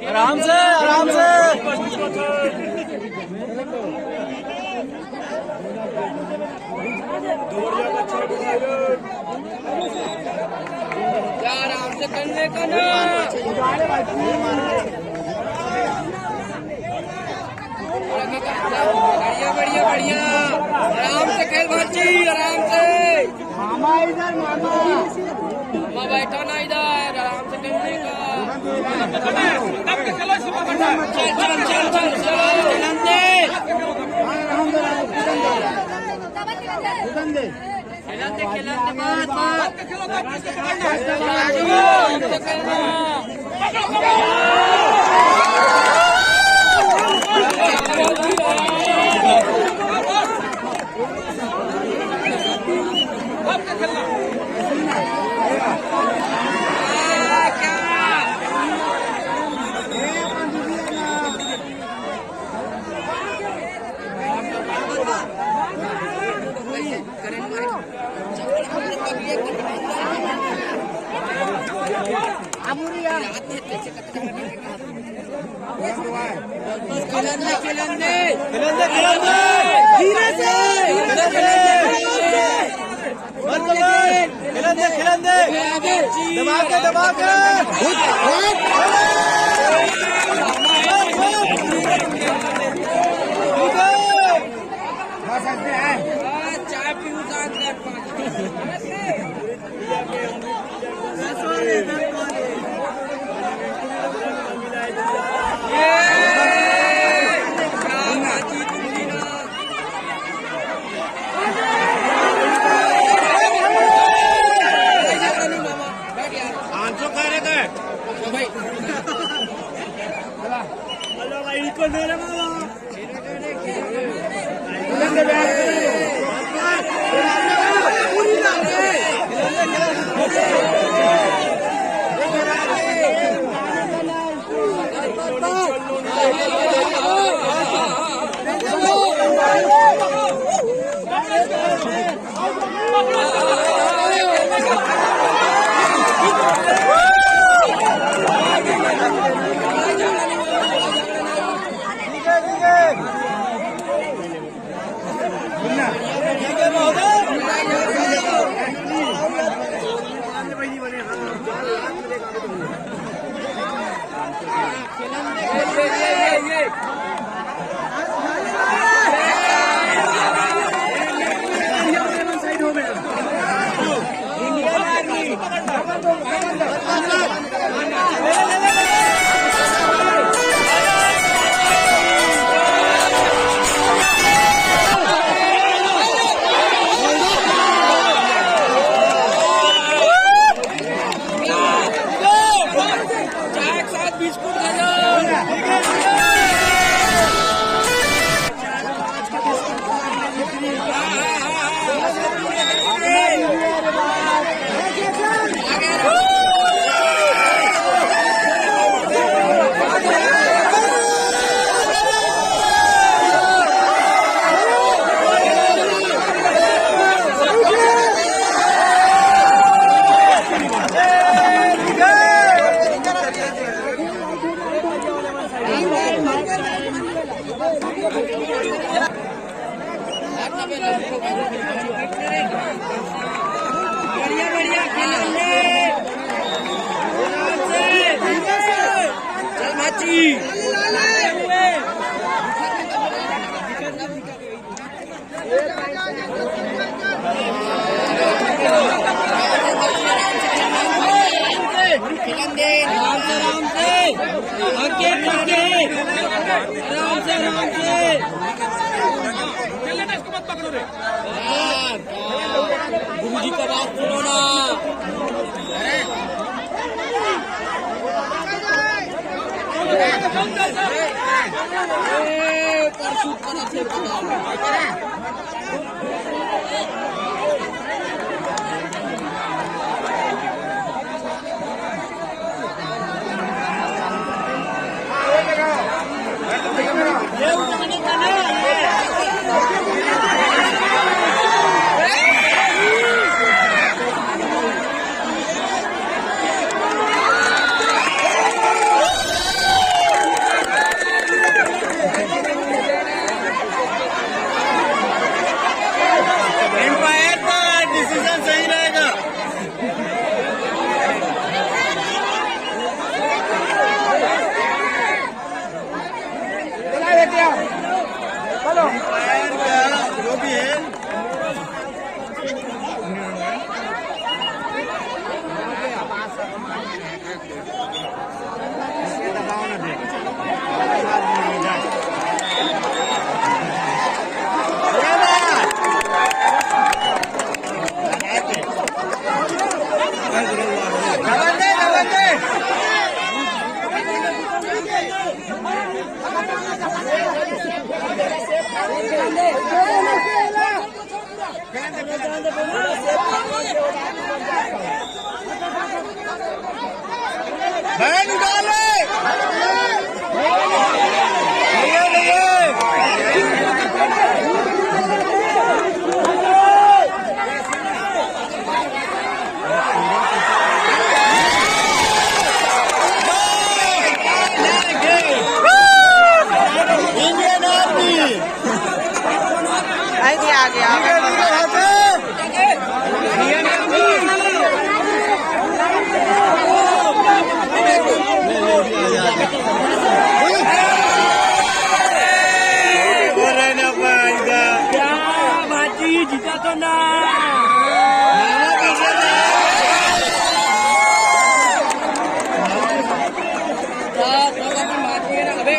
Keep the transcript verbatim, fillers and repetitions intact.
आराम से, आराम से। आराम से करने का ना। बढ़िया, बढ़िया, बढ़िया। आराम से खेल भांची, आराम से। मामा इधर, मामा। मामा बैठा ना इधर, आराम से खेलने का। चल, चल, चल, चल, चल, चलन दे। खिलन दे, खिलन दे। धीरे से। मत दबा। खिलन दे, खिलन दे। दबा के, दबा के। बस ऐसे है। चाय पीऊ, शांत रख। बढ़िया, बढ़िया, खिलन दे। चल, भाची। खिलन दे, आराम से, आराम से। आगे, आगे। आराम से, आराम से। गुरुजी का बात सुनो ना। बहन उठा ले। भैया, भैया। Indian army. आई गया, आ गया। क्या बाजी, जीता तो ना। अबे,